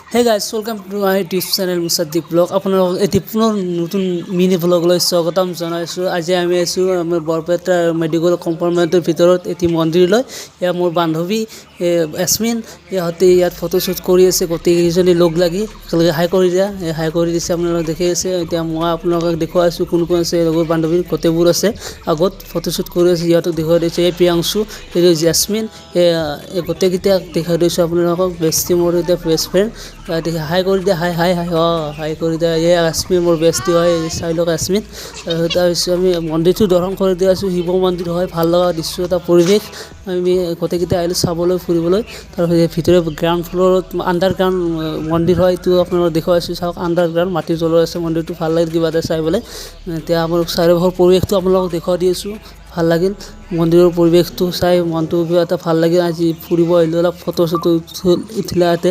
Hey guys, welcome to my YouTube channel Musaddiq Vlog। আপোনালোকক এটি পুনৰ নতুন মিনি ভ্লগলৈ স্বাগতম জনাইছোঁ। আজি আমি আছোঁ আমাৰ বৰপেটা মেডিকেল কম্পাৰ্টমেণ্টৰ ভিতৰত এটি মন্দিৰলৈ। এয়া মোৰ বান্ধৱী এছমিন, ইহঁতে ইয়াত ফটোশ্বুট কৰি আছে গোটেইকেইজনী লগ লাগি একেলগে। হাই কৰি দিয়া। এই হাই কৰি দিছে, আপোনালোকে দেখি আছে। এতিয়া মই আপোনালোকক দেখুৱাই আছোঁ কোন কোন আছে। লগৰ বান্ধৱী গোটেইবোৰ আছে, আগত ফটোশ্বুট কৰি আছে। সিহঁতক দেখুৱাই দিছোঁ। এই প্ৰিয়াংশু, এই জেচমিন, এই গোটেইকেইটাক দেখুৱাই দিছোঁ আপোনালোকক। বেষ্টি মোৰ এতিয়া বেষ্ট ফ্ৰেণ্ড। হাই কৰি দিয়া, হাই হাই হাই। অঁ, হাই কৰি দিয়া। এই আছমিন মোৰ বেষ্টি হয়, চাই লওক আছমিন। তাৰপিছত আমি মন্দিৰটো দৰ্শন কৰি দি আছোঁ। শিৱ মন্দিৰ হয়, ভাল লগা দৃশ্য এটা পৰিৱেশ। আমি গোটেইকেইটা আহিলোঁ চাবলৈ, ফুৰিবলৈ। তাৰপিছত ভিতৰত গ্ৰাউণ্ড ফ্ল'ৰত আণ্ডাৰ গ্ৰাউণ্ড মন্দিৰ হয়, এইটো আপোনালোকক দেখুৱাইছোঁ। চাওক, আণ্ডাৰ গ্ৰাউণ্ড মাটিৰ তলত আছে মন্দিৰটো। ভাল লাগিল কিবা এটা চাই পেলাই। এতিয়া আমাৰ চাৰিওফালৰ পৰিৱেশটো আপোনালোকক দেখুৱাই দি আছোঁ। ভাল লাগিল মন্দিৰৰ পৰিৱেশটো চাই, মনটো কিবা এটা ভাল লাগিল। আজি ফুৰিব আহিলোঁ, অলপ ফটো চটো উঠিলা ইয়াতে।